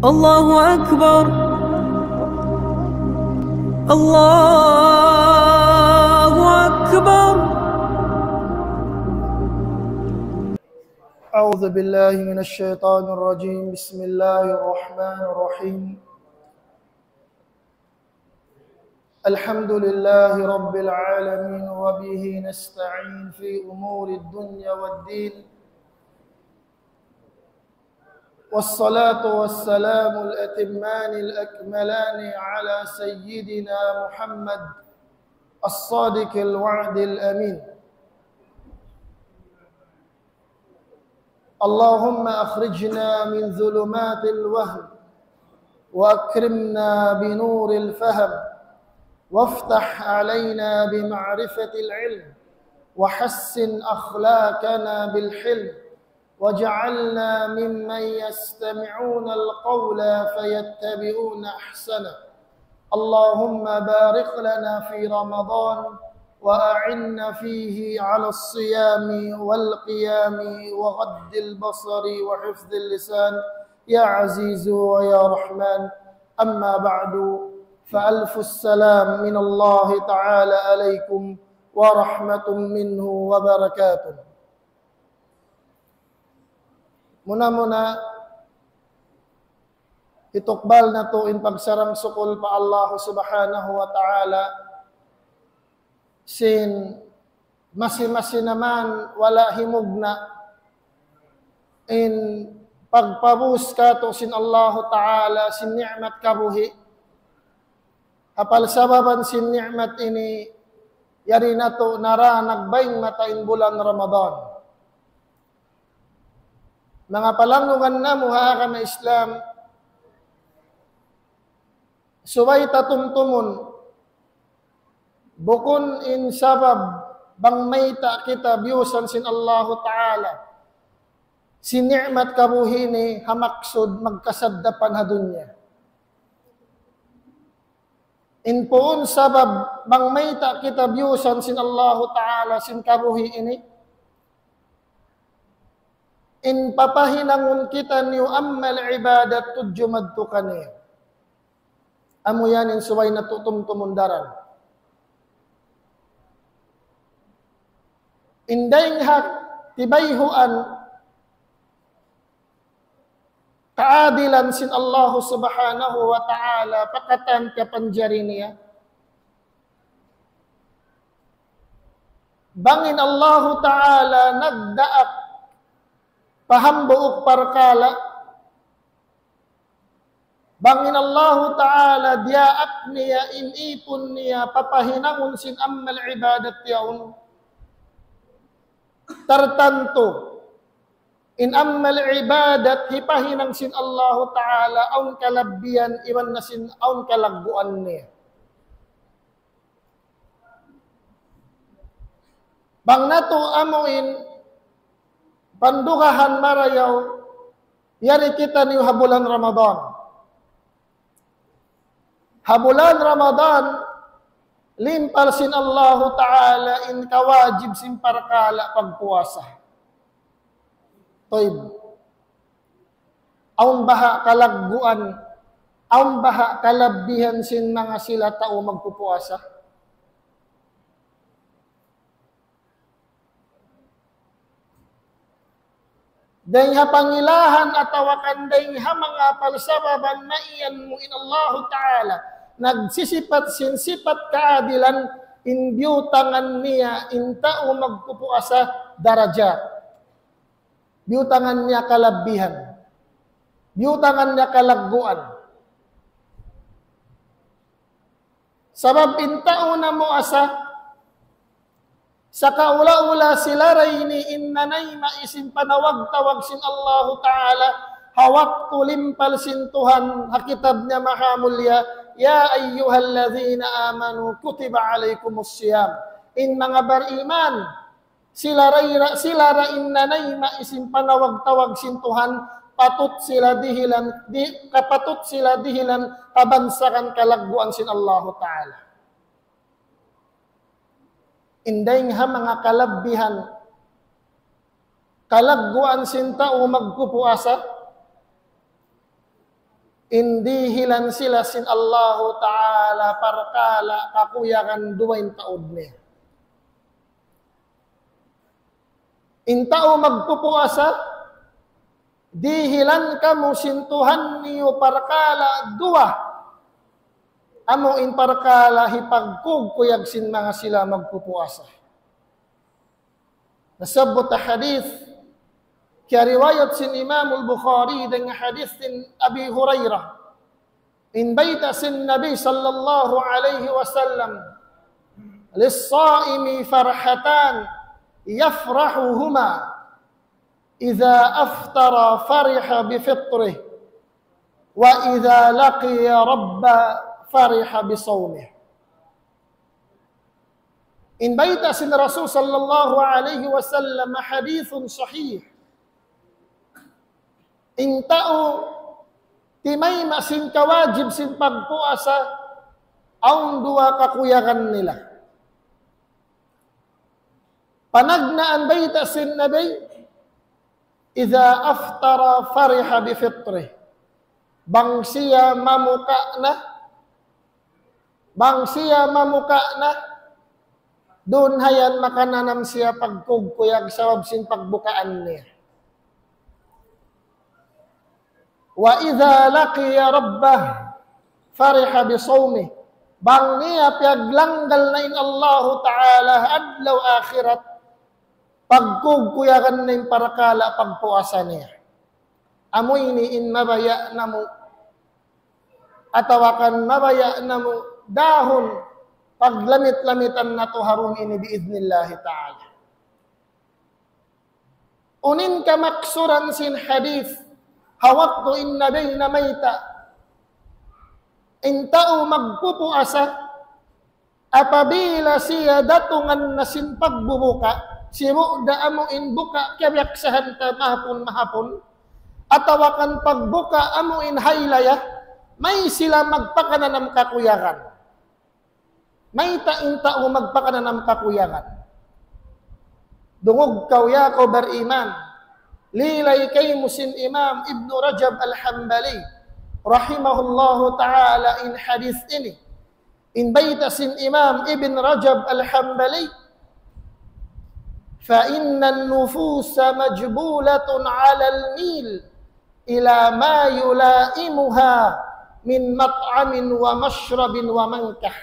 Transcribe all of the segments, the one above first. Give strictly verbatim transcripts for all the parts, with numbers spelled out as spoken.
الله أكبر. الله أكبر. أعوذ بالله من الشيطان الرجيم. بسم الله الرحمن الرحيم. الحمد لله رب العالمين، وبه نستعين في أمور الدنيا والدين. والصلاة والسلام الأتمان الأكملان على سيدنا محمد الصادق الوعد الأمين. اللهم أخرجنا من ظلمات الوهم، وأكرمنا بنور الفهم، وافتح علينا بمعرفة العلم، وحسن أخلاقنا بالحلم، واجعلنا ممن يستمعون القول فيتبعون أحسنه. اللهم بارك لنا في رمضان، وأعنا فيه على الصيام والقيام وغض البصر وحفظ اللسان، يا عزيز ويا رحمن. أما بعد، فألف السلام من الله تعالى عليكم ورحمة منه وبركاته. Muna-muna, hitukbal natu' in pagsarang-sukul pa Allah Subhanahu wa Ta'ala, sin masi-masi na man wala' himugna' in pagpabus kātu' sin Allah Ta'ala sin ni'mat kabuhi'. Ha palsababan sin ni'mat ini, yari natu' nara nagbayng mata in bulan Ramadan. Manga palanggungan namu' ha agama Islam, subay ta tumtumun, bukun in sabab bang mayta' kita biyusan sin Allahu Ta'ala sin ni'mat kabuhi' ini ha maksud magkasaddapan ha dunya. In puun sabab bang mayta' kita biyusan sin Allahu Ta'ala sin kabuhi' ini, in papahinangun kitaniyu amal ibadat tudju madtu kaniya. Amu yan in subay natu' tumtumun daran. In dayng ha tibayhuan kaadilan sin Allahu Subhanahu wa Ta'ala pa katan kapanjari niya. Bang in Allahu Ta'ala nagdaak pa hambuuk parkala', bang in Allahu Ta'ala diyaak niya in ipun niya papahinangun sin amal ibadat yaun, tartantu in amal ibadat hipahinang sin Allahu Ta'ala awn kalabbihan iban na sin awn kalagguan niya. Bang natu' amuin pandugahan marayaw, yari kitaniyu ha bulan Ramadan. Ha bulan Ramadan, limpal sin Allahu Ta'ala in kawajib sin parkala' pagpuasa. Tayyib. Awn baha' kalagguan, awn baha' kalabbihan sin manga sila tau magpupuasa? Dayng ha pangilahan atawa kan dayng ha manga palsababan maiyan mu in Allahu Ta'ala nagsisipat sin sipat kaadilan, in biyutangan niya in tau magpupuasa darajat. Biyutangan niya kalabbihan. Biyutangan niya kalagguan. Sabab in tau namuasa, sakaula-ula sila ra ini in nanayma' sin panawag-tawag sin Allahu Ta'ala, ha waktu limpal sin Tuhan, ha kitab niya mahamulya, يا أيها الذين آمنوا كتب عليكم الصيام. In manga bariman, sila ra ira, sila ra in nanayma' sin panawag-tawag sin Tuhan, patut sila dihilan, di, kapatut sila dihilan kabansakan kalagguan sin Allahu Ta'ala. In dayng ha manga kalabbihan, kalagguan sin tau magpupuasa, In dihilan sila sin Allahu Ta'ala parkala' kakuyagan duwa in taud niya. In tau magpupuasa, dihilan kamu sin Tuhan niyu parkala' duwa. Amu in parkala' hipagkugkuyag sin manga sila magpupuasa. Nasabbut ha hadith, kiyariwayat sin Imam al-Bukhari dayn ha hadith sin Abi Hurairah. In bayta' sin Nabi sallallahu alayhi wasallam, للصائم فرحتان يفرحهما إذا أفطر فرح بفطره وإذا لقي ربه فرح بصومه. In bayta' sin Rasul sallallahu alayhi wasallam, hadithun sahih. In tau timayma' sin kawajib sin pagpuasa, awn duwa kakuyagan nila. Panagnaan bayta' sin Nabi, إذا أفطر فرح بفطره. Bang siya mamuka na, bang siya mamuka na, duun hayan makananam siya pagkugkuyag sabab sin pagbukaan niya. وإذا لقي ربه فرح بصومه. Bang niya piyaglanggal na in Allahu Ta'ala adlaw akhirat, pagkugkuyagan na in parkala' pagpuasa niya. Amu ini in mabaya' namu', atawa kan mabaya' namu' dahun paglamit-lamitan natu' ha dum ini bi'idhnillahi ta'ala. Unu in kamaksuran sin hadith, ha waktu in Nabi namayta', in tau magpupuasa, apabila siya datungan na sin pagbubuka, sibu' da amu in buka kiyabiyaksahan ta mahapun-mahapun, atawa kan pagbuka amu in haylaya, may sila magpakananam kakuyagan. Mayta' in tau magpakananam kakuyagan? Dungug kaw ya kaw bariman. Lilay kaymu sin Imam Ibn Rajab Al-Hambali, rahimahullahu ta'ala, in hadith ini. In bayta' sin Imam Ibn Rajab Al-Hambali, فإن النفوس مجبولة على الميل إلى ما يلائمها من مطعم ومشرب ومنكح.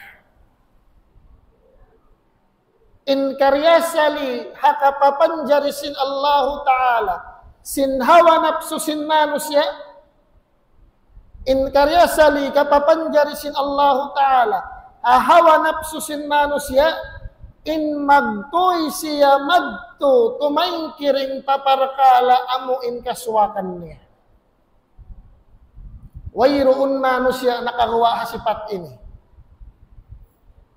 In kariyasali ha kapapanjari sin Allahu Ta'ala sin hawa napsu sin manusiya', in kariyasali kapapanjari sin Allahu Ta'ala ha hawa napsu sin manusiya', in magtuy siya madtu tumaingkiring pa parkala' amu in kasuwakan niya. Wayruun manusiya' nakaguwa' ha sipat ini.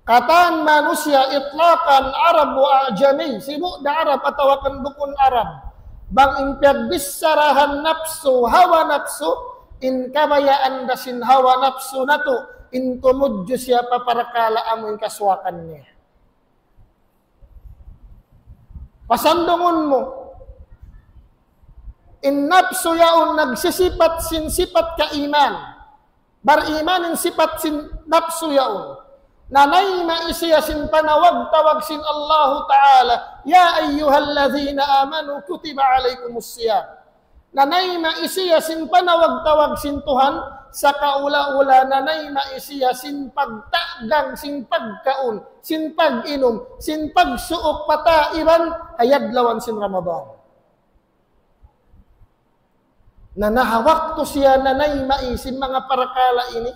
Katan manusiya' itlaqan Arab wa Ajami, sibu' da Arab atawa kan bukun Arab. Bang in piyagbicharahan napsu, hawa napsu, in kabayaan da sin hawa napsu natu', in tumudju siya pa parkala' amu in kasuwakan niya. Pasandungun mu, in napsu yaun nagsisipat sin sipat kaiman. Bariman in sipat sin napsu yaun. Nanayma' siya sin panawag-tawag sin Allahu Ta'ala, يا أيها الذين آمنوا كتب عليكم الصيام. Nanayma' siya sin panawag-tawag sin Tuhan, sakaula-ula nanayma' siya sin pagtagang, sin pagkaun, sin pag-inum, sin pagsuuk pa taiban, ha adlawan sin Ramadan. Na, na ha waktu siya nanayma' sin manga parakala' ini,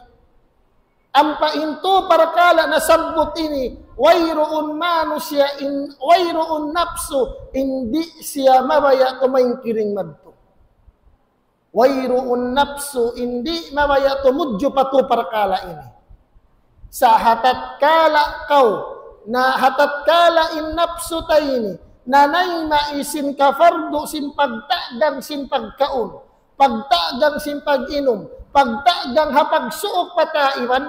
ampa in tū parakala' nasabbut ini, wayruun manusiya' in, wayruun napsu, in di' siya mabaya' tumaingkiring madtu. Wayruun napsu, in di' mabaya' tumudju pa tū parakala' ini. Sa' ha tatkala kaw, na ha tatkala in napsu ta ini, nanayma' sin kafardu sin pagtagang sin pagkaun, pagtagang sin pag-inum, pagtagang ha pagsuuk pa taiban,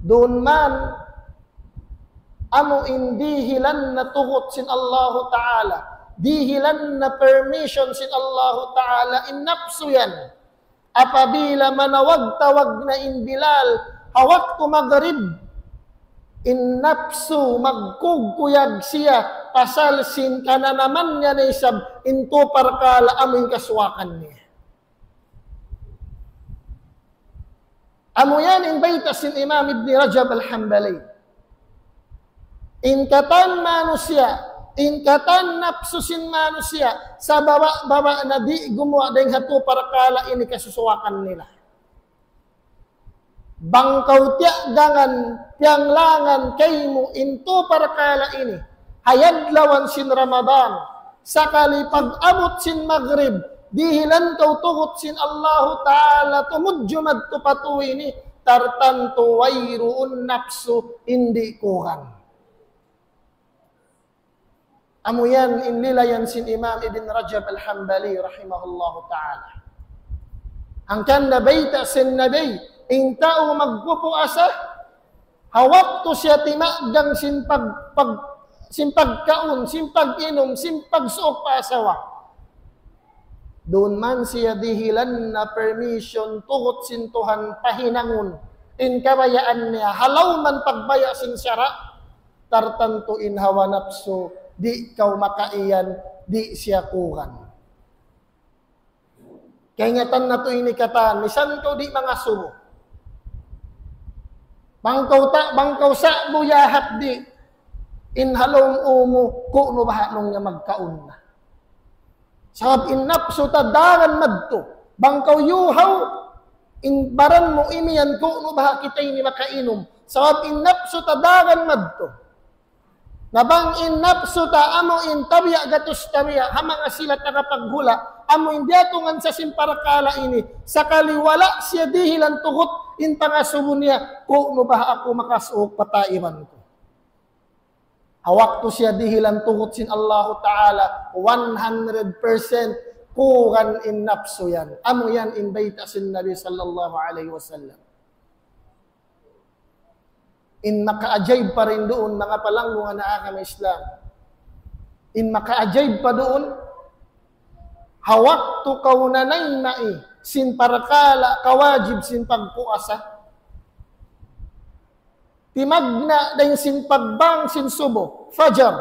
duun man, amu in dihilan na tuhut sin Allahu Ta'ala, Dihilan na permission sin Allahu Ta'ala in napsu yan. Apabila manawag-tawag na in Bilal, ha waktu magrib, in napsu magkugkuyag siya, pasal sin kananaman niya na isab, in tū parkala' amu in kasuwakan niya. Amu yan in bayta' sin Imam Ibn Rajab Al-Hambali. In katan manusiya', in katan napsu sin manusiya', sababa-baba na di' gumuwa' dayng ha tū parkala' ini kasusuwakan nila. Bang kaw tiyagangan, piyanglangan kaymu in tū parkala' ini, ha adlaw sin Ramadan, sakali pag-abut sin magrib, dihilan kaw tugut sin Allahu Ta'ala tumudju madtu pa tū ini, tartantu wayruun napsu in di' kugang. Amu yan in lilayan sin Imam Ibn Rajab Al-Hambali rahimahullahu ta'ala. Hangkan da bayta' sin Nabi, in tau magpupuasa, ha waktu siya timagang sin pag-, pag-, sin pagkaun, sin pag-inum, sin pagsuuk pa asawa. Duun man siya dihilan na permission tugut sin Tuhan pahinangun in kabayaan niya, halaum man pagbaya' sin sara', tartantu in hawa napsu, di' kaw makaiyan, di' siya kugang. Kaingatan natu' ini katan, misan kaw di' mangasubu. Bang kaw ta-, bang kaw sa'bu ya hapdi', in halaum ū mu, ku'nu baha' laung niya magkaun na. Sabab in napsu ta daran madtu. Bang kaw yuhaw, in baran mu imiyan ku'nu baha' kita ini makainum. Sabab in napsu ta daran madtu. Na bang in napsu ta amu in tabiya' gatus tabiya', ha manga sila tagapaghula', amu in diyatungan sa sin parakala' ini, sakali wala' siya dihilan tugut in pangasubu niya, ku'nu baha' aku makasuuk pa taiban ku. Ha waktu siya dihilan tugut sin Allahu Ta'ala, one hundred percent kugang in napsu yan. Amu yan in bayta' sin Nabi sallallahu alayhi wasallam. In makaajaib pa rin duun, manga palanggungan ha agama Islam. In makaajaib pa duun, ha waktu kaw nanay-nay sin parakala' kawajib sin pagpuasa. Timagna' dayn sin pagbang sin subu, fajar,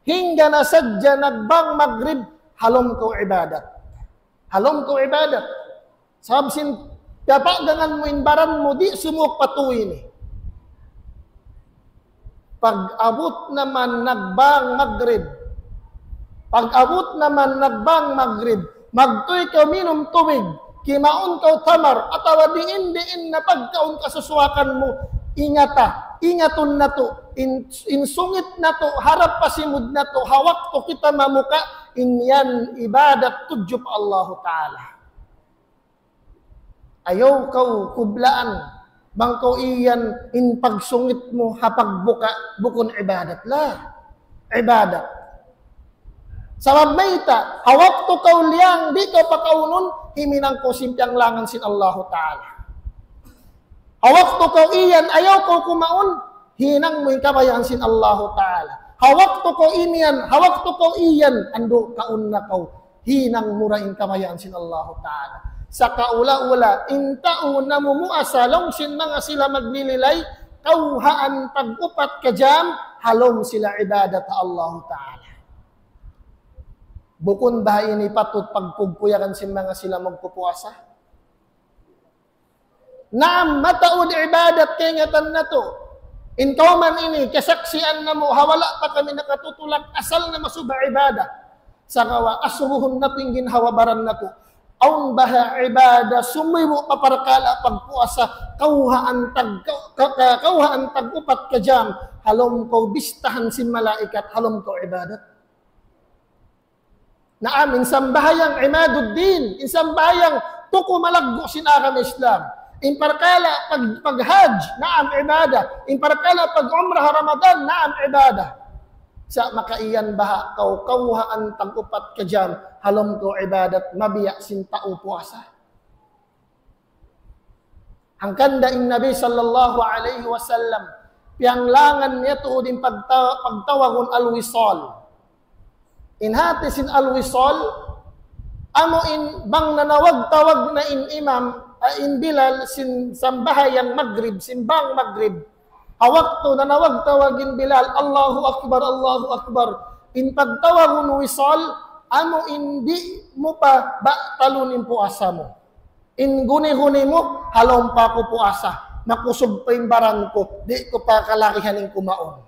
hangga na sadja nagbang magrib, halaum kaw ibadat. Halaum kaw ibadat. Sabab sin piyapagangan mu in baran mu, di' sumuuk pa tū ini. Pag-abut naman nagbang magrib. Pag-abut naman nagbang magrib. Magtuy kaw minum tubig. Kimaun kaw tamar. Atawa diin-diin na pagkaun kasusuwakan mu. Ingata. Ingatun natu'. In, in sungit natu'. Harap pa simud natu'. Ha waktu kita mamuka'. In yan ibadat tudju pa Allahu Ta'ala. Ayaw kaw kublaan, bang kaw iyan in pagsungit mu ha pagbuka', bukun ibadat la. Ibadat. Sabab mayta', ha waktu kaw liyang di' kaw pakaunun, himinang kaw sin piyanglangan sin Allahu Ta'ala. Ha waktu kaw iyan, ayaw kaw kumaun, hinang mu in kabayaan sin Allahu Ta'ala. Ha waktu kaw imiyan, ha waktu kaw iyan, andu' kaun na kaw, hinang mu ra in kabayaan sin Allahu Ta'ala. Sa' kaula-ula, in tau namumuasa laung sin manga sila maglililay, kawhaan tag-upat ka jam, halaum sila ibadat ha Allahu Ta'ala. Bukun baha' ini patut pagkugkuyagan sin manga sila magpupuasa? Naam, mataud ibadat kaingatan natu'. In kawman ini, kasaksian namu', ha wala' pa kami nakatutulak, asal na masuba ibadat. Sagawa', asubuhun natu' in ginhawa-baran natu'. Awn baha' ibadat, sumubu pa parakala' pagpuasa, kawhaan tag-, ka-, ka-, kawhaan tag-upat ka jam, halaum kaw bistahan sin malaikat, halaum kaw ibadat. Naam, in sambahayang imaduddin, in sambahayang tuku malaggu' sin agama Islam. In parkala' pag, pag-hajj, naam, ibadah. In parkala' pag-umrah Ramadan, naam, ibadah. Sa' makaiyan baha' kaw kawhaan tag-upat ka jam, halaum kaw ibadat, mabiya' sin tau puasa. Hangkan da in Nabi sallallahu alayhi wasallam, piyanglangan niya tuud in pagta-, pagtawagun al-wisal. In hati sin al-wisal, amu in bang nanawag-tawag na in imam, ah, in Bilal sin sambahayang Magrib, sin bang Magrib. Ha waktu nanawag-tawag in Bilal, "Allahu Akbar, Allahu Akbar." In pagtawagun wisal, amu in di' mu pa batalun in puasa mu. In guni-guni mu, "Halaum pa aku puasa. Makusug pa in baran ku, di' ku pa kalagihan in kumaun."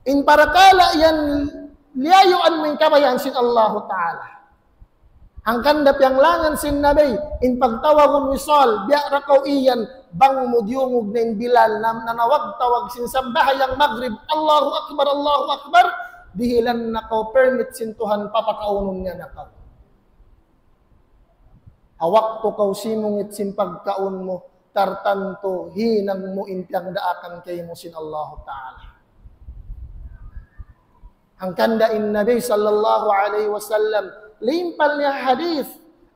In parakala' yan, liyayuan mu in kabayaan sin Allahu Ta'ala. Hangkan da piyanglangan sin Nabi, in pagtawagun wisal, biya' da kaw iyan, bang mu diyungug na in Bilal na nanawag-tawag sin sambahayang Magrib, "Allahu Akbar, Allahu Akbar," dihilan na kaw permit sin Tuhan, papakaunun niya na kaw. Ha waktu kaw simungit sin pagkaun mu, tartantu hinang mu in piyagdaakan kaymu sin Allahu Ta'ala. Hangkan da in Nabi sallallahu alayhi wasallam, limpal niya hadith,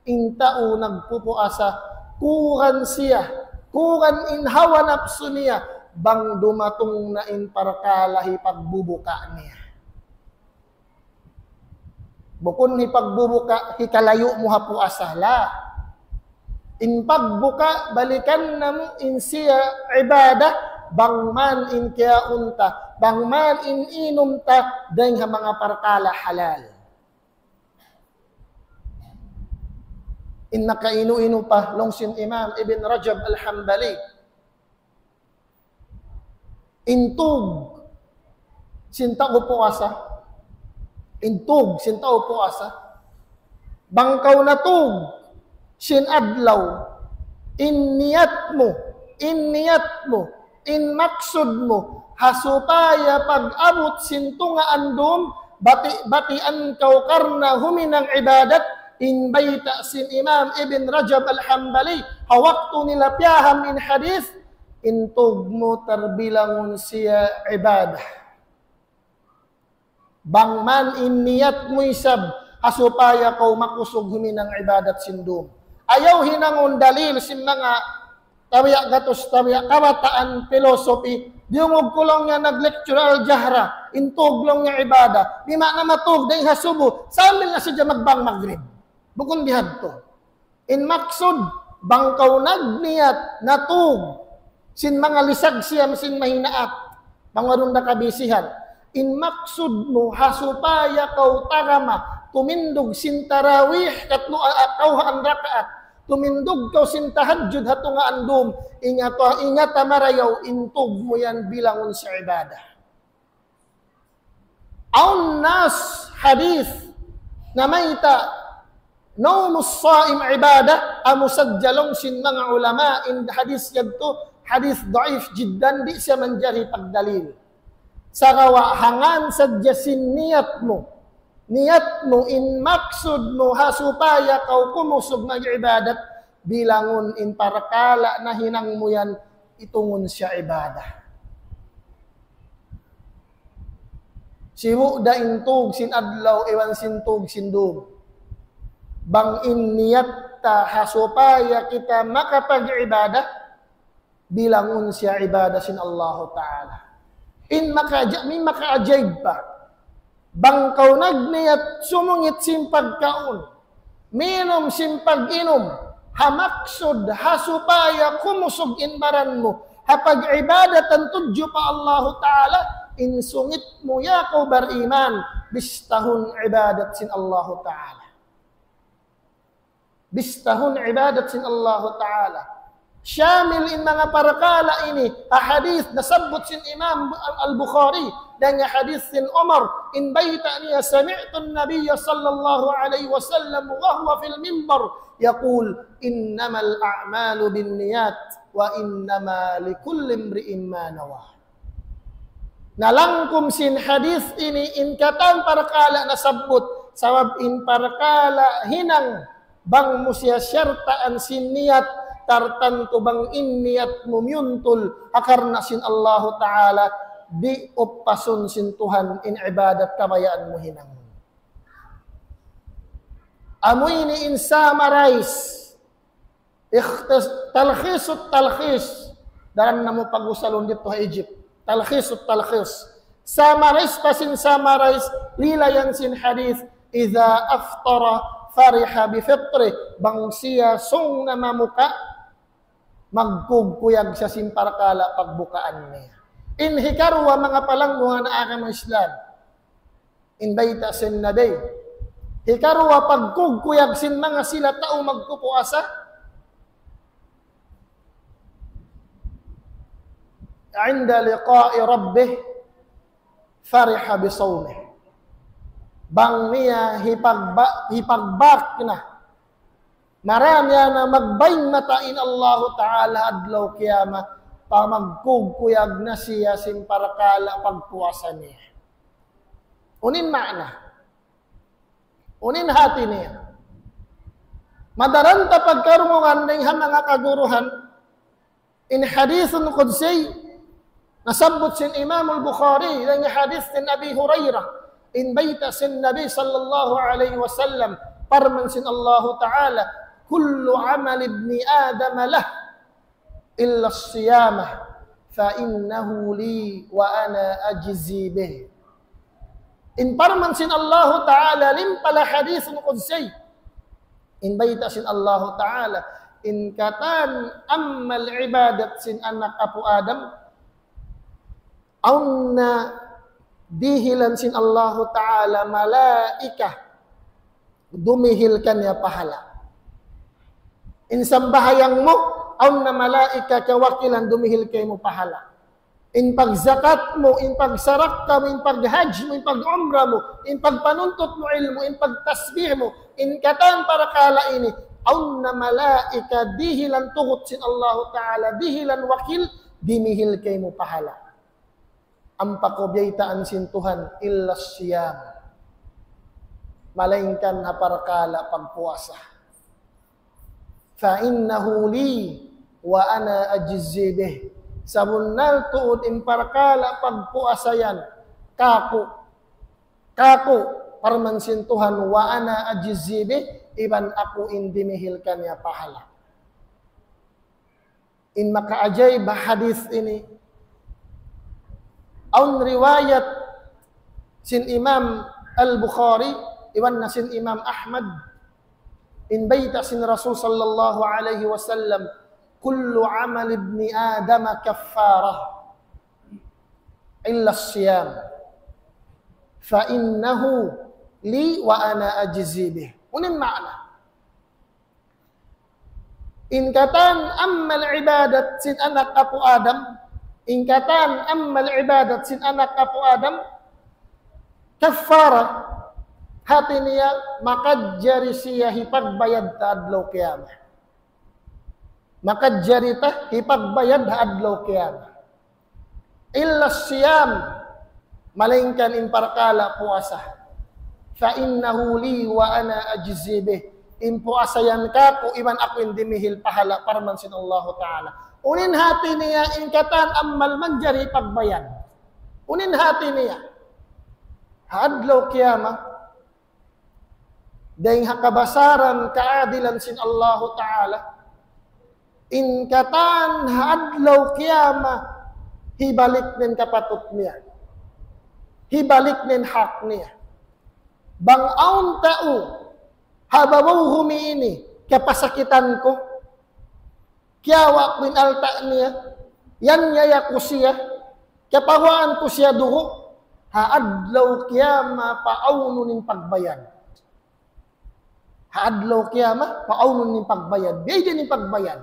in tau nagpupuasa, kuran siya, kuran in hawa napsu niya, bang dumatung na in parakala' hipagbubuka niya. Bukun hipagbubuka, hikalayu' mu ha puasa, la. In pagbuka, balikan namu' in siya ibadah, bang man in kiyaun ta, bang man in inum ta, dayng ha manga parakala' halal. In nakainu-inu pa, laung sin Imam Ibn Rajab Al-Hambali, in tug sin tau puasa. In tug sin tau puasa. Bang kaw natug sin adlaw, in niyat mu, in niyat mu, in maksud mu, ha supaya pag-abut sin tungaan dum, bati-batian kaw karna' huminang ibadat, in bayta' sin Imam Ibn Rajab Al-Hambali, ha waktu nila piyaham in hadith, in tug mu tarbilangun siya ibadah. Bang man in niyat mu isab, ha supaya kaw makusug huminang ibadat sin dum. Ayaw hinangun dalil sin manga tabiya' gatus, tabiya' kabataan, philosophy. Diyungug ku laung niya nag-lecture Al-Jahra, in tug laung niya ibadah. Di' ma na matug, dayng ha subu, sambil na sadja magbang Magrib. Bukun bihadtu. In maksud, bang kaw nagniyat, natug, sin manga lisag siyam sin mahinaat, bang wayruun da kabisihan. In maksud mu, ha supaya kaw tarama, tumindug sin tarawih, katlu, a, a, kawhaan rakaat, tumindug kaw sin tahajjud ha tungaan dum, ingat, ingat marayaw, in tug mu yan bilangun sin ibadah. Awn nas hadith namayta', "Nawmus sa'im ibadah," amu sadja laung sin manga ulama in hadith yadtu, hadith daif jiddan, di' siya manjari pagdalil. Sagawa' hangkan sadja sin niyat mu. Niyat mu, in maksud mu, ha supaya kaw kumusug mag-ibadat, bilangun in parakala' nahinang mu yan, itungun siya ibadah. Sibu' da in tug sin adlaw iban sin tug sin dum. Bang in niyat ta ha supaya kita makapag-ibadah, bilangun siya ibadah sin Allahu Ta'ala. In makaja-, in makaajaib pa. Bang kaw nagniyat sumungit sin pagkaun, minum sin pag-inum, ha maksud, ha supaya kumusug in baran mu, ha pag-ibadatan tudju pa Allahu Ta'ala, in sungit mu ya kaw bariman, bistahun ibadat sin Allahu Ta'ala. Bistahun ibadat sin Allahu Ta'ala. Shamil in manga parakala' ini, ha hadith nasabbut sin Imam Al-Bukhari, dayn ha hadith sin Umar, in bayta' niya, سمعت النبي صلى الله عليه وسلم وهو في المنبر يقول: إنما الأعمال بالنيات وإنما لكل امرئ ما نوى. Nalangkum sin hadith ini in katan parakala' nasabbut, sabab in parakala' hinang bang mu siya siyartaan sin niyat, tartantu bang in niyat mu miyuntul ha karna' sin Allahu Ta'ala, di' uppasun sin Tuhan in ibadat kabayaan mu hinang. Amu ini in summarize. Ikhtis-, talkhisut talkhis. Daran namu' pag-usalun didtu ha Egypt. Talkhisut talkhis. Summarize pa sin summarize, lilayan sin hadith, إذا أفطر فرح بفطره. Bang siya sung na mamuka, magkugkuyag siya sin parakala' pagbukaan niya. In hikaruwa, manga palanggungan agama Islam, in bayta' sin Nabi. Hikaruwa, pagkugkuyag sin manga sila tau magpupuasa. عند لقاء ربه فرح بصومه. Bang niya hipagba-, hipagbak na, mara niya na magbaying mata in Allahu Ta'ala adlaw kiyamat, pamagkugkuyag na siya sin parakala' pagpuasa niya. Unu in maana? Unu in hati niya? Madaran ta pagkarungugan dayn ha manga kaguruhan, in hadithun qudsi, nasabbut sin Imam al-Bukhari, dayn ha hadith sin Abi Hurairah, in bayta' sin Nabi sallallahu alayhi wasallam, parman sin Allahu Ta'ala, كل عمل ابن آدم له إلا الصيام فإنه لي وأنا أجزي به. In parman sin Allahu Ta'ala, limpala hadithun qudsi. In bayta' sin Allahu Ta'ala, in katan amal ibadat sin anak apu' Adam, awn na dihilan sin Allahu Ta'ala malaikat dumihil kaniya pahala. In sambahayang mu, awn na malaikat kawakilan dumihil kaymu pahala. In pagzakat mu, in pagsarakka mu, in paghajj mu, in pag-umrah mu, in pagpanuntut mu ilmu', in pagtasbih mu, in katan parakala' ini, awn na malaikat dihilan tugut sin Allahu Ta'ala, dihilan wakil, dimihil kaymu pahala. Ampa kaw biyaytaan sin Tuhan, إلا الصيام. Malaingkan ha parakala' pagpuasa. فإنه لي وأنا أجزي به. Sabunnal tuud in parakala' pagpuasa yan, kāku'. Kāku', parman sin Tuhan, وأنا أجزي به, iban aku in dimihil kaniya pahala. In makaajaib ha hadith ini, awn riwayat sin Imam Al-Bukhari, iban na sin Imam Ahmad, in bayta' sin Rasul sallallahu alayhi wasallam, كل عمل ابن آدم كفارة إلا الصيام فإنه لي وأنا أجزي به. Unu in maana? In katan amal ibadat sin anak apu' Adam, in katan amal ibadat sin anak apu' Adam, kaffara, hati niya makajari siya hipagbayad ta adlaw kiyamat. Makajari ta hipagbayad ha adlaw kiyamat. إلا الصيام, malaingkan in parakala' puasa. فإنه لي وأنا أجزي به. In puasa yan kāku', iban aku in dimihil pahala, parman sin Allahu Ta'ala. Unu in hati niya, in katan amal manjari pagbayad. Unu in hati niya? Ha adlaw kiyamat, dayn ha kabasaran kaadilan sin Allahu Ta'ala, in katan ha adlaw kiyamat, hibalik na in kapatut niya. Hibalik na in hak niya. Bang awn tau ha babaw bumi ini, kiyapasakitan ku, kiyawa' ku in alta' niya, yanyaya ku siya, kiyapaguwaan ku siya dugu', ha adlaw kiyamat paawnun in pagbayad. Ha adlaw kiyamat paawnun in pagbayad. Biyadiin in pagbayad.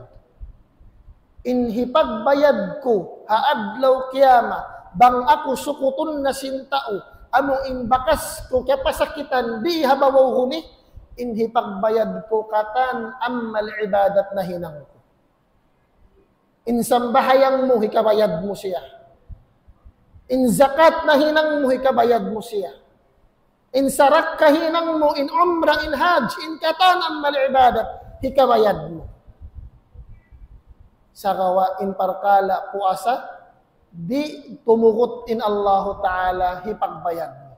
In hipagbayad ku ha adlaw kiyamat, bang aku sukutun na sin tau, amu in bakas ku kiyapasakitan di ha babaw bumi, in hipagbayad ku katan amal ibadat nahinang ku. In sambahayang mu, hikabayad mu siya. In zakat nahinang mu, hikabayad mu siya. In sarakka hinang mu, in umrah, in hajj, in katan amal ibadat, hikabayad mu. Sagawa' in parkala' puasa, di' tumugut in Allahu Ta'ala hipagbayad mu.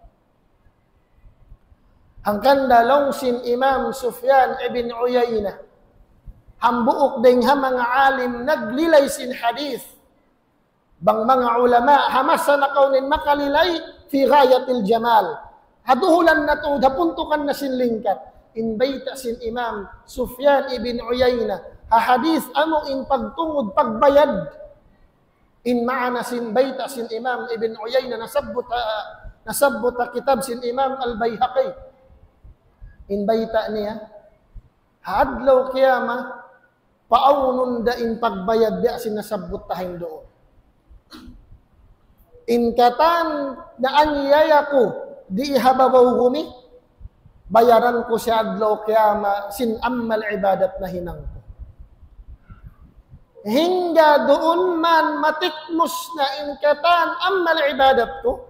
Hangkan da laung sin Imam Sufyan ibn Uyayna, hambuuk dayn ha manga alim naglilay sin hadith. Bang manga ulama, ha masa nakauna in makalilay, في غاية الجمال. Ha duhulan na tuud, ha puntukan na sin lingkat. In bayta' sin Imam Sufyan ibn Uyayna, ha hadith amu in pagtungud, pagbayad. In maana sin bayta' sin Imam Ibn Uyayna nasabbut ha, nasabbut ha kitab sin Imam Al-Bayhaqi. In bayta' niya, ha adlaw qiyamah, paawnun da in pagbayad biya' sin nasabbut ta hinduun. In katan naaniyaya ku di ha babaw gumi, bayaran ku siya adlaw qiyamah sin amal ibadat nahinang ku. Hangga duun man matikmus na in katan amal ibadat ku.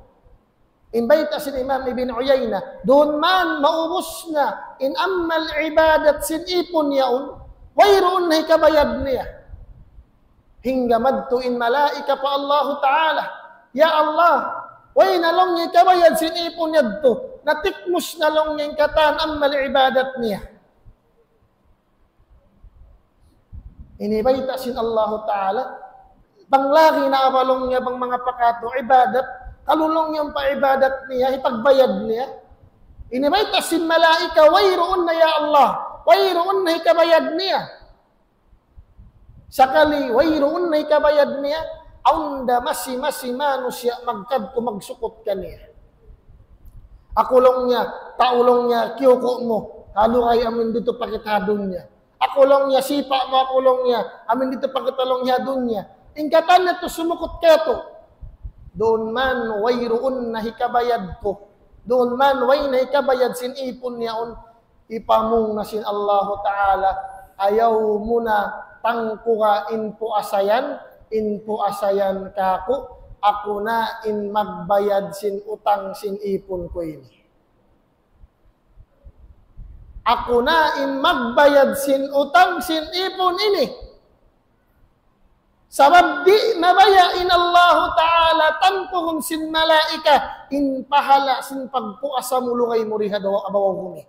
In bayta' sin Imam Ibn Uyayna, duun man maubus na in amal ibadat sin ipun yaun, wayruun na hikabayad niya. Hangga madtu in malaika pa Allahu Ta'ala, "Ya Allah, way na laung niya hikabayad sin ipun yadtu, natikmus na laung niya in katan amal ibadat niya." Ini bayta' sin Allahu Ta'ala, bang lagi na abalung niya bang manga pa katu' ibadat, kalulung niya pa ibadat niya, hipagbayad niya. Ini bayta' sin malaika, wayruun na ya Allah, wayruun na hikabayad niya. Sakali, wayruun na hikabayad niya, awn da masi-masi manusiya' magkadtu magsukut kaniya. Aku laung niya, tau laung niya, kiyuku' mu, ha lugay amin ditu pa kita dunya. Aku laung niya, sipa' mu aku laung niya, amin ditu pa kita laung niya dunya. In katan niya tu sumukut katu'. Duun man, wayruun na hikabayad ku. Duun man, way na hikabayad sin ipun niya yaun. Ipamung na sin Allahu Ta'ala, ayaw mu na tangkuga in puasa yan, in puasa yan kaku', aku na in magbayad sin utang sin ipun ku ini. Aku na in magbayad sin utang sin ipun ini. Sabab di' mabaya' in Allahu Ta'ala tangkugun sin malaika in pahala' sin pagpuasa mu lugay mu di ha babaw gumi.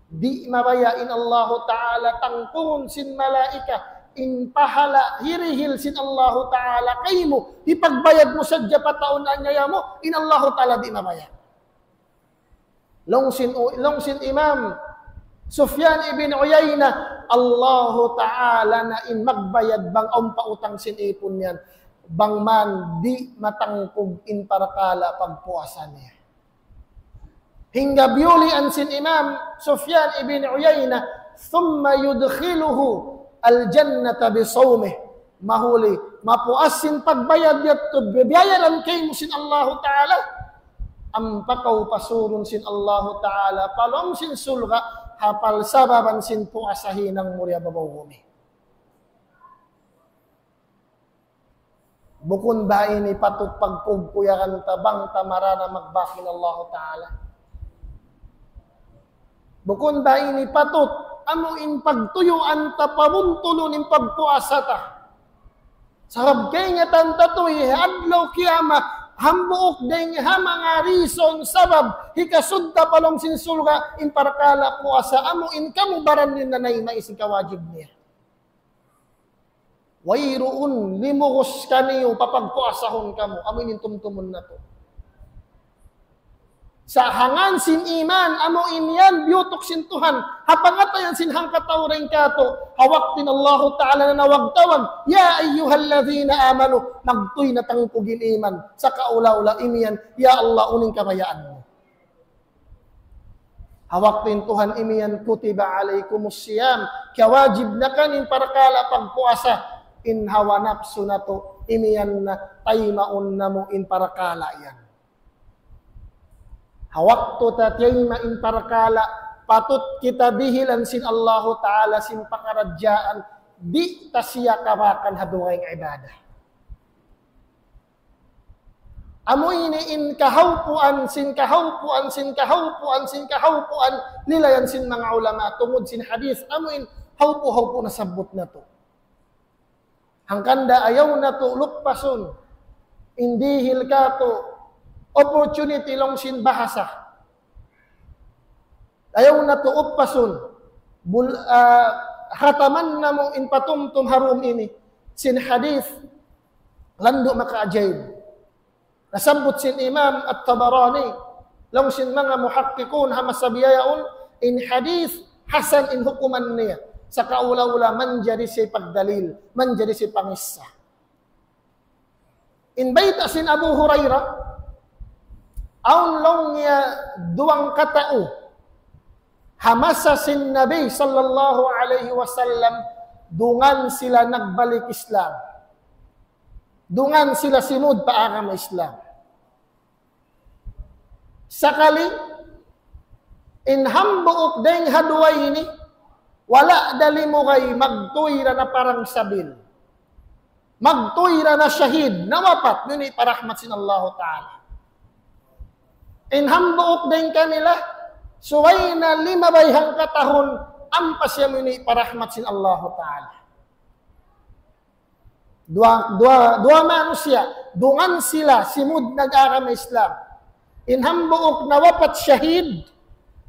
Di' mabaya' in Allahu Ta'ala tangkugun sin malaika in pahala' hirihil sin Allahu Ta'ala kaymu, hipagbayad mu sadja pa taun anyaya mu, in Allahu Ta'ala di' mabaya'. Laung sin, laung sin Imam Sufyan ibn Uyayna, Allahu Ta'ala na in magbayad bang awn pa utang sin ipun niya yan. Bang man di' matangkug in parakala' pagpuasa niya. Hangga biyulian sin Imam Sufyan ibn Uyayna, ثم يدخله الجنة بصومه. Mahuli, mapuas sin pagbayad yadtu, biyayaran kaymu sin Allahu Ta'ala. Ampa kaw pasurun sin Allahu Ta'ala pa lawm sin surga', ha pal sababan sin puasa hinang mu di ha babaw gumi. Bukun ba ini patut pagkugkuyagan ta bang ta marana magbak in Allahu Ta'ala? Bukun ba ini patut amu in pagtuyuan ta pabuntulun in pagpuasa ta? Sabab kaingatan ta tuud, adlaw kiyamat, hambuuk dayn ha manga reason sabab hikasud ta pa lawm sin surga' in parakala' puasa, amu in kamu baran niyu nanayma' sin kawajib niya. Wayruun limugus kaniyu papagpuasahun kamu, amu in tumtumun natu'. Sa' ha ngan sin iman, amu in yan biyutuk sin Tuhan, ha pangatayan sin hangkatau dayn kātu', ha waktu in Allahu Ta'ala nanawag-tawag, يا أيها الذين آمنوا, magtuy na tangkug in iman, sa' kaula-ula imiyan, ya Allah, unu in kabayaan mu. Ha waktu in Tuhan imiyan, كتب عليكم الصيام, kiyawajib na kaniyu in parakala' pagpuasa, in hawa napsu natu', imiyan na taymaun namu' in parakala' yan. Ha waktu ta tiyayma' in parakala', patut kita dihilan sin Allahu Ta'ala sin pakaradjaan, di' ta siya kabakan ha dugaing ibadah. Amu ini in kahawpuan, sin kahawpuan, sin kahawpuan, sin kahawpuan, nilayan sin manga ulama, tungud sin hadith, amu in hawpu-hawpu nasabbut natu'. Hangkan da ayaw natu' luppasun, in dihil kātu', opportunity laung sin bahasa. Ayaw natu' uppasun. Bul-, ah, hataman namu' in patumtum ha dum ini. Sin hadith, Landu' makaajaib. Nasabbut sin Imam At-Tabarani, laung sin manga muhakkikun ha masa biya' yaun, in hadith hasan in hukuman niya. Sa' kaula-ula manjari siya pagdalil, manjari siya pangissa. In bayta' sin Abu Hurairah, awn laung niya duwang katau ha masa sin Nabi sallallahu alayhi wasallam, dungan sila nagbalik Islam. Dungan sila simud pa agama Islam. Sakali, in hambuuk dayng ha duwa ini, wala' da limugay, magtuy da na parang sabil. Magtuy da na shahid, nawapat, yun in parahmat sin Allahu Ta'ala. In hambuuk dayng kanila, subay na limabay hangkatahun, ampa siya, yun in parahmat sin Allahu Ta'ala. Duwa, duwa, duwa manusiya', dungan sila simud nag-agama Islam. In hambuuk nawapat shahid,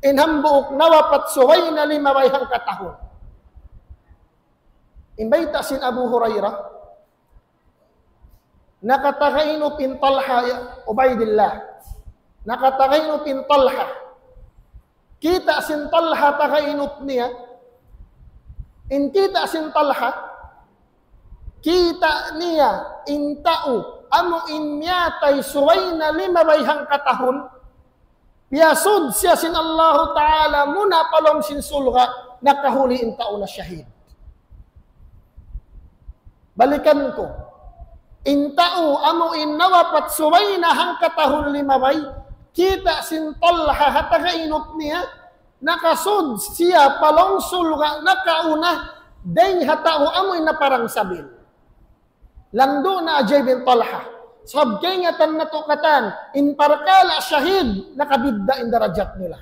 in hambuuk nawapat subay na limabay hangkatahun. In bayta' sin Abu Hurairah, nakatagainup in Talha, ya Ubaidillah. Nakatagainup in Talha. Kita' sin Talha tagainup niya. In kita' sin Talha, kita' niya in tau, amu in miyatay subay na limabay hangkatahun, piyasud siya sin Allahu Ta'ala muna pa lawm sin surga', nakahuli in tau na shahid. Balikan ku. In tau amu in nawapat subay na hangkatahun limabay, kita' sin Talha ha tagainup niya, nakasud siya pa lawm surga' nakauna, dayng ha tau amu in naparang sabil. Landu' na ajaib in Talha. Sabab kaingatan natu' katan, in parkala' shahid, nakabidda' in darajat nila.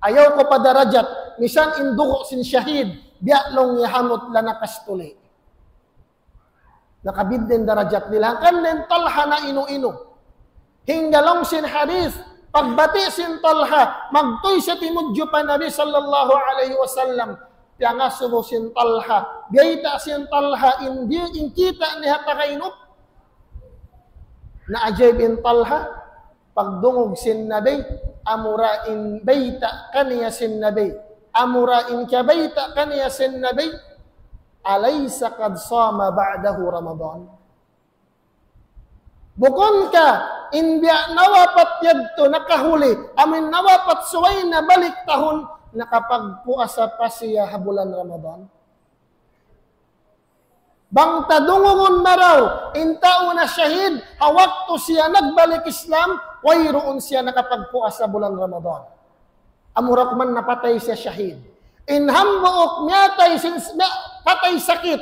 Ayaw ku pa darajat, misan in dugu' sin shahid, biya' laung niya hamut lanakas tuli. Nakabidda' in darajat nila. Hangkan in Talha na inu-inu. Hangga laung sin hadith, pagbati' sin Talha, magtuy siya timudju pa Nabi sallallahu alayhi wasallam. Piyangasubu sin Talha, biyayta' sin Talha, in di-, in kita' niya tagainup. Naajaib in Talha, pagdungug sin Nabi, amura in bayta' kaniya sin Nabi, amura in kabayta' kaniya sin Nabi, أليس قد صام بعده رمضان؟ Bukun ka in biya' nawapat yadtu nakahuli, amu in nawapat subay na balik tahun, nakapagpuasa pa siya ha bulan Ramadan? Bang ta dungugun marayaw, in tau na shahid, ha waktu siya nagbalik Islam, wayruun siya nakapagpuasa bulan Ramadan. Amura kuman napatay siya shahid. In hambuuk miyatay sin, na-, patay sakit.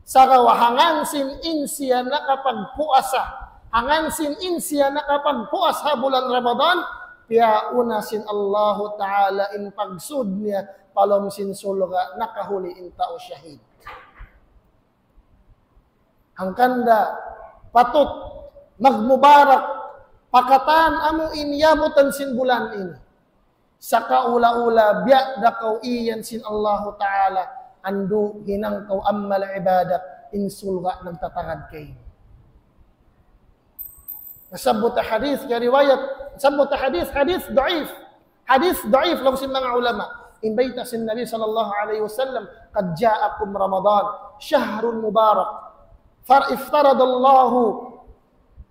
Sagawa' hangkan sin in siya nakapagpuasa. Hangkan sin in siya nakapagpuasa bulan Ramadan, piyauna sin Allahu Ta'ala in pagsud niya pa lawm sin surga', nakahuli in tau shahid. Hangkan da patut magmubarak pa katan amu in yabutan sin bulan ini. Sakaula-ula biya' da kaw iyan sin Allahu Ta'ala, andu' hinang kaw amal ibadat, in surga' nagtatagad kaymu. Nasabbut ha hadith, kariwayat, nasabbut ha hadith, hadith daif. Hadith daif, laung sin manga ulama. In bayta' sin Nabi sallallahu alayhi wasallam, قد جاءكم رمضان شهر مبارك فافترض الله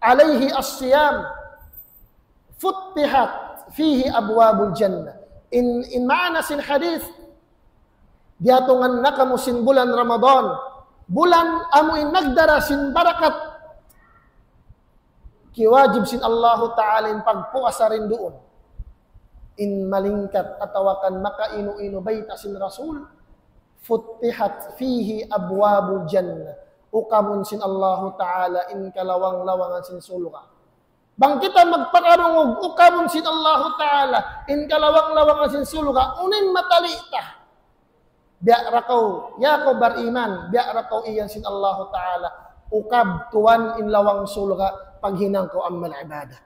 عليه الصيام فتحت فيه أبواب الجنة. In, in maana sin hadith, diyatungan na kamu sin bulan Ramadan, bulan amu in nagdara sin barakat, kiwajib sin Allahu Ta'ala in pagpuasa rin duun. In malingkat atawa kan makainu-inu bayta' sin Rasul, فتحت فيه أبواب الجنة. Ukabun sin Allahu Ta'ala in kalawang-lawangan sin surga'. Bang kita magpakarungug, ukabun sin Allahu Ta'ala in kalawang-lawangan sin surga', unu in matali' ta? Biya' ra kaw, ya kaw bariman, biya' ra kaw iyan sin Allahu Ta'ala. Ukab tuwan in lawang surga', paghinang kaw amal ibadat.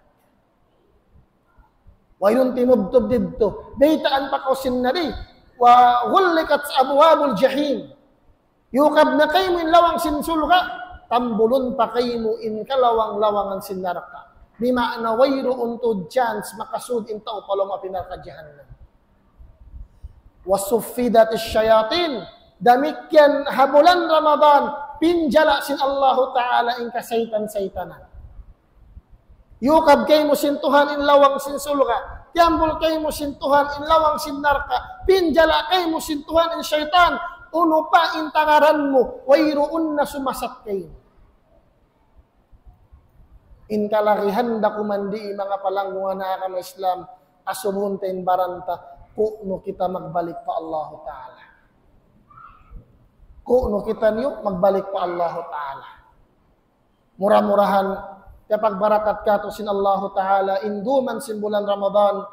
Wayruun timubtub didtu. Baytaan pa kaw sin Nabi, وغلقت أبواب الجحيم. Iyukab na kaymu in lawang sin surga', tambulun pa kaymu in kalawang-lawangan sin narka'. Bima'na wayruun tuud chance makasud in tau pa lawm api narka' jahannam. وصفدت الشياطين. Damikkiyan ha bulan Ramadan, pinjala' sin Allahu Ta'ala in kasaytan-saytanan. Yukab kaymu sin Tuhan in lawang sin surga'. Tiyambul kaymu sin Tuhan in lawang sin narka'. Pinjala' kaymu sin Tuhan in saytan. Unu pa in tangaran mu, wayruun na sumasat kaymu. In kalagihan da kuman di manga palanggungan ha agama Islam, asubuhun ta in baran ta, ku'nu kita magbalik pa Allahu Ta'ala. Ku'nu kitaniyu magbalik pa Allahu Ta'ala. Mura-murahan, kiyapagbarakat katu' sin Allahu Ta'ala, in duman sin bulan Ramadan,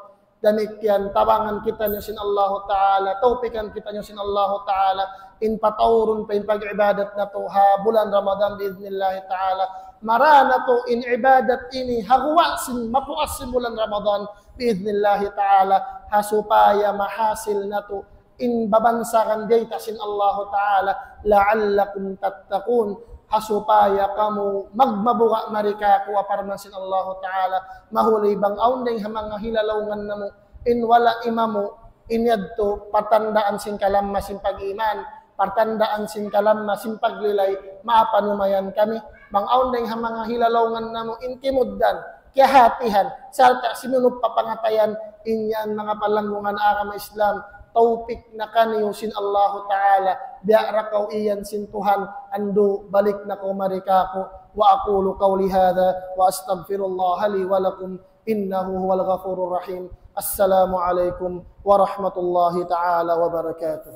damikkiyan, tabangan kitaniyu sin Allahu Ta'ala, tawpikan kitaniyu sin Allahu Ta'ala, in pataurun pa in pag-ibadat natu' ha bulan Ramadan, bi'idhnillahi ta'ala. Mara natu' in ibadat ini, ha guwa' sin, mapuas sin bulan Ramadan, bi'idhnillahi ta'ala, ha supaya mahasil natu' in babansagan biyayta' sin Allahu Ta'ala, لعلكم تتقون, ha supaya kamu magmabuga' mari kāku', parman sin Allahu Ta'ala. Mahuli bang awn dayng ha manga hilalaungan namu', in wala' imamu, in yadtu patandaan sin kalamma sin pag-iman, patandaan sin kalamma sin paglilay, maapanumayan kami. Bang awn dayng ha manga hilalaungan namu', in kimugdan, kiyahatihan, sarta' sinunup pa pangatayan, in yan manga palanggungan agama Islam, tawpik na kaniyu sin Allahu Ta'ala, biya' da kaw iyan sin Tuhan, andu' balik na kaw mari kāku'. وأقول قولي هذا وأستغفر الله لي ولكم إنه هو الغفور الرحيم. السلام عليكم ورحمة الله تعالى وبركاته.